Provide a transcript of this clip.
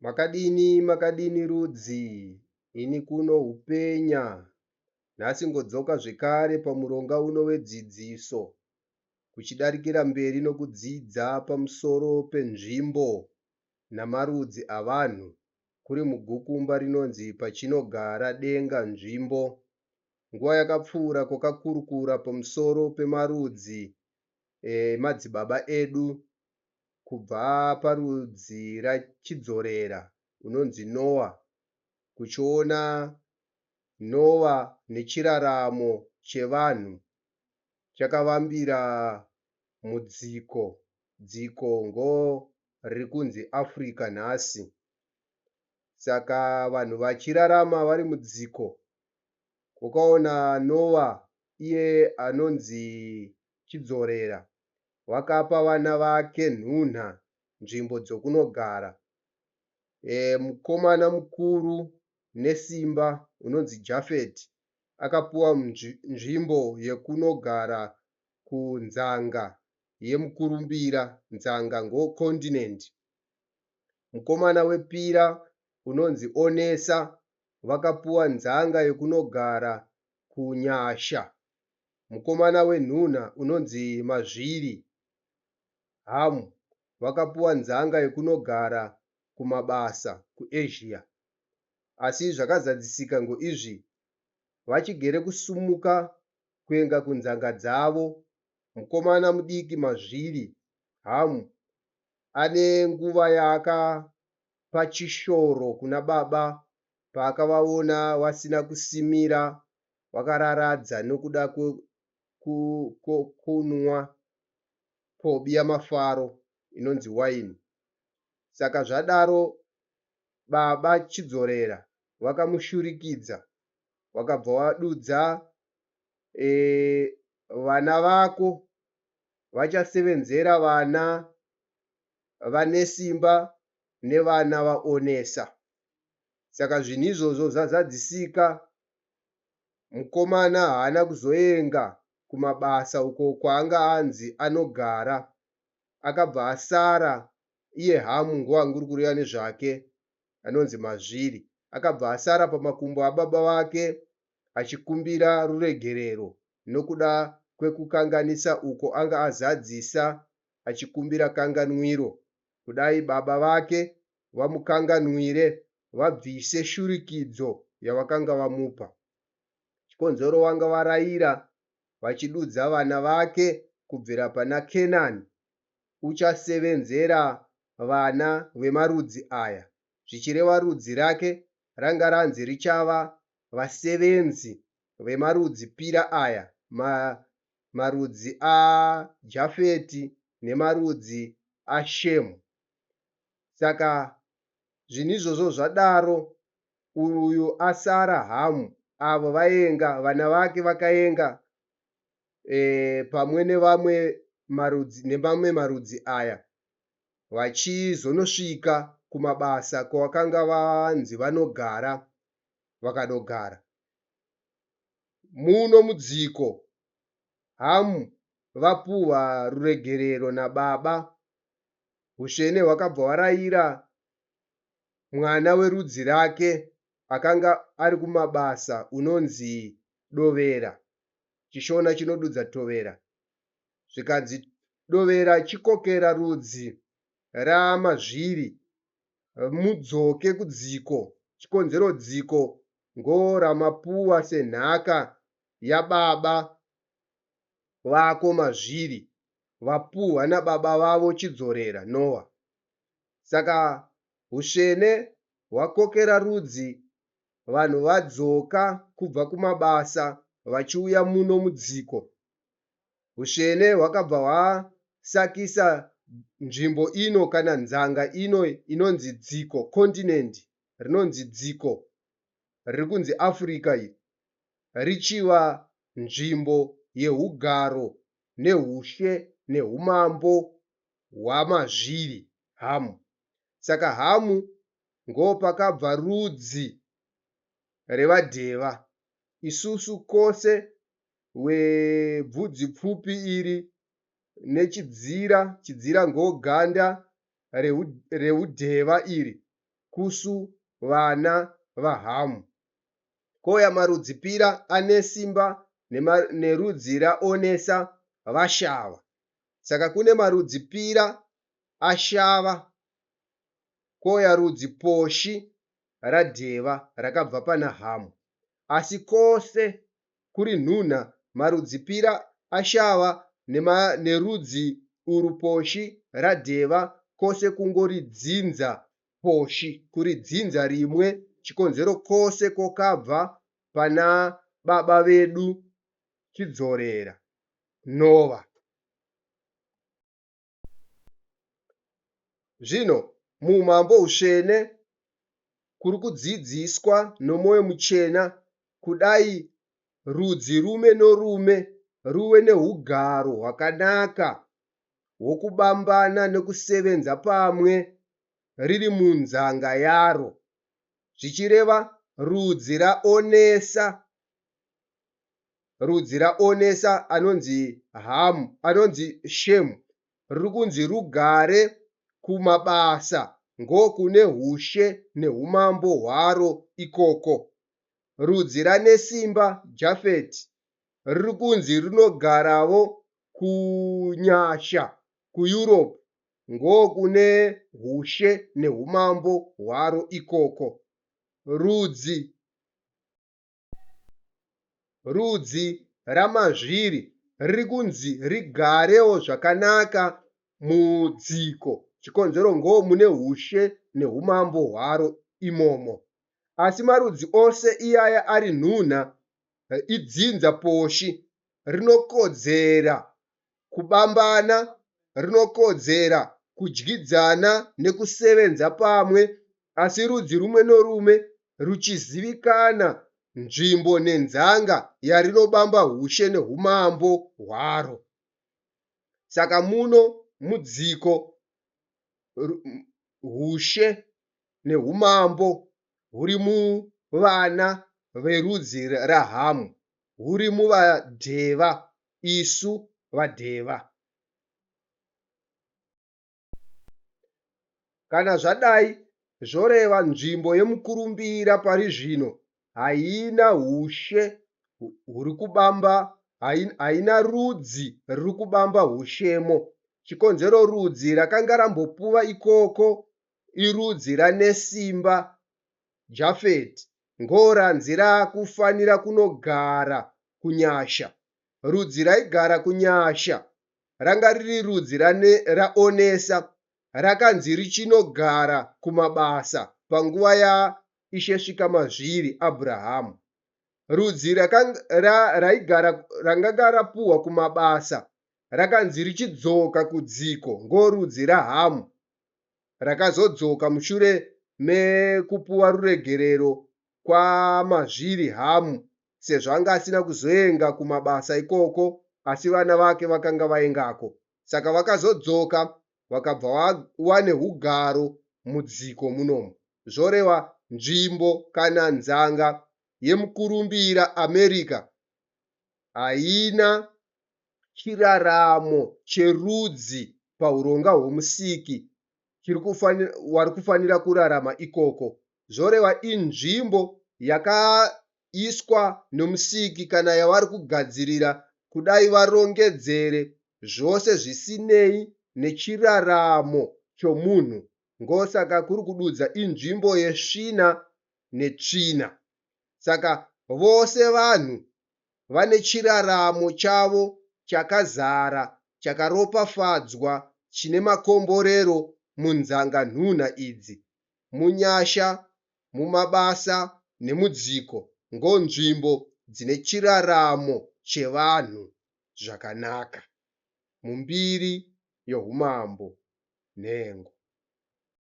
Makadini makadini rudzi ini kuno hupenya nhasi ngodzoka zvekare pamuronga uno wedzidziso kuchidarikira mberi nokudzidza pamusoro penzvimbo namarudzi avanhu kuri mugukumba rinonzi pachinogara denga nzvimbo. Nguva yakapfuura kwakakurukura pamusoro pemarudzi emadzibaba edu kubva parudzi raChidzorera unonzi Noah kuchiona Noah nechiraramo chevanhu chakavambira mudziko. Dziko ngoriri kunzi Africa nhasi. Saka vanhu vachirarama vari mudziko ukaona Noah iye anonzi Chidzorera vakapa vana vake nhunha nzvimbo dzokunogara. Mukomana mukuru nesimba unonzi Jafeti akapuwa nzvimbo yekunogara kunzanga yemukurumbira. Nzanga ngokondinendi. Mukomana wepira unonzi Onesa vakapuwa nzanga yekunogara kuNyasha. Mukomana wenhunha unonzi Mazviri Hamu vakapuwa nzanga yekunogara kumabasa kuAsia. Asi zvakazadzisika ngoizvi vachigere kusumuka kuenda kunzanga dzavo mukomana mudiki Mazviri Hamu ane nguva yaakapa chishoro kuna baba paakavaona vasina kusimira vakararadza nokuda kwekunwa kobi yamafaro inonzi waini. Saka zvadaro baba Chidzorera vakamushurikidza vakabva vadudza vana vako vachasevenzera vana vanesimba nevana vaonesa. Saka zvinhu izvozvo zvazadzisika mukomana haana kuzoenga kumabasa uko kwaanga anzi anogara. Akabva asara iye Hamu nguva nguri kureva nezvake anonzi Mazviri. Akabva asara pamakumbo ababa vake achikumbira ruregerero nokuda kwekukanganisa uko anga azadzisa achikumbira kanganwiro. Kudai baba vake vamukanganwire vabvise shurikidzo yavakanga vamupa. Chikonzero vanga varaira vachidudza vana vake kubvira pana Kenani uchasevenzera vana vemarudzi aya zvichireva rudzi rake ranga ranzi richava vasevenzi vemarudzi pira aya marudzi aJafeti nemarudzi aShemu. Saka zvinhu izvozvo zvadaro uyu asara Hamu avo vaenga vana vake vakaenga pamwe nevamwe marudzi nemamwe marudzi aya vachizonosvika kumabasa kwavakanga vanzi vanogara vakanogara. Muno mudziko Hamu vapuhwa ruregerero nababa. Hutsvene hwakabva hwaraira mwana werudzi rake akanga ari kumabasa unonzi Dovera. ChiShona chinodudza Tovera. Zvikanzi Dovera chikokera rudzi raMazviri mudzoke kudziko. Chikonzero dziko ngoramapuwa senhaka yababa vako Mazviri vapuhwa nababa vavo Chidzorera, Noah. Saka hutsvene hwakokera rudzi vanhu vadzoka kubva kumabasa vachiuya muno mudziko. Hutsvene hwakabva hwasakisa nzvimbo ino kana nzanga ino inonzi dziko, continent rinonzi dziko riri kunzi Africa iri richiva nzvimbo yehugaro nehushe nehumambo hwaMazviri, Hamu. Saka Hamu ngopakabva rudzi revaDheva. Isusu kose webvudzi pfupi iri nechidzira, chidzira ngoganda reudheva iri. Kusu vana vaHamu. Kouya marudzi pira ane simba nerudzi raOnesa vaShava. Saka kune marudzi pira aShava kouya rudzi Poshi raDheva rakabva pana Hamu. Asi kose kuri nhunha marudzi pira aShava nerudzi urwu Poshi raDheva kose kungori dzinza Poshi kuri dzinza rimwe chikonzero kose kokabva pana baba vedu Chidzorera Nova. Zvino muumambo hutsvene kuri kudzidziswa nomwoyo muchena kudai rudzi rume norume ruve nehugaro hwakanaka hwokubambana nekusevenza pamwe riri munzanga yaro, zvichireva rudzi raonesa rudzi raonesa anonzi Hamu, anonzi Shemu, riri kunzi rugare kumabasa ngokune hushe nehumambo hwaro ikoko. Rudzi raNesimba, Jafeti, riri kunzi rinogaravo kunyasha kuEurope ngokune hushe nehumambo hwaro ikoko. Rudzi Rudzi raMazviri riri kunzi rigarewo zvakanaka mudziko chikonzero ngomune hushe nehumambo hwaro imomo. Asi marudzi ose iyaya ari nhunha idzinza poshi rinokodzera kubambana, rinokodzera kudyidzana nekusevenza pamwe asi rudzi rumwe norumwe ruchizivikana nzvimbo nenzanga yarinobamba hushe nehumambo hwaro. Saka muno mudziko hushe nehumambo huri muvana verudzi raHamu, huri muvaDheva, isu vaDheva. Kana zvadai zvoreva nzvimbo yemukurumbira pari zvino haina hushe huri kubamba haina rudzi ruri kubamba hushemo. Chikonzero rudzi rakanga rambopuva ikoko irudzi raNesimba Jafeti ngoranzi rakufanira kunogara kunyasha. Rudzi raigara kunyasha ranga riri rudzi raOnesa rakanzi richinogara kumabasa panguva yaIshe Svikamazviri Abrahamu. Rudzi raigara ranga rapuhwa kumabasa rakanzi richidzoka kudziko ngorudzi raHamu rakazodzoka mushure mekupuwa ruregerero kwaMazviri Hamu sezvo anga asina kuzoenga kumabasa ikoko asi vana vake vakanga vaengako. Saka vakazodzoka vakabva vawane hugaro mudziko munomu. Zvoreva nzvimbo kana nzanga yemukurumbira America haina chiraramo cherudzi pahuronga hwomusiki wari kufanira kurarama ikoko. Zvoreva inzvimbo yakaiswa nomusiki kana yavari kugadzirira kudai varongedzere zvose zvisinei nechiraramo chomunhu. Ngosaka kuri kududza inzvimbo yesvina netsvina. Saka vose vanhu vane chiraramo chavo chakazara chakaropafadzwa chine makomborero munzanga nhunha idzi, munyasha, mumabasa nemudziko ngonzvimbo dzine chiraramo chevanhu zvakanaka mumbiri youmambo nhengo.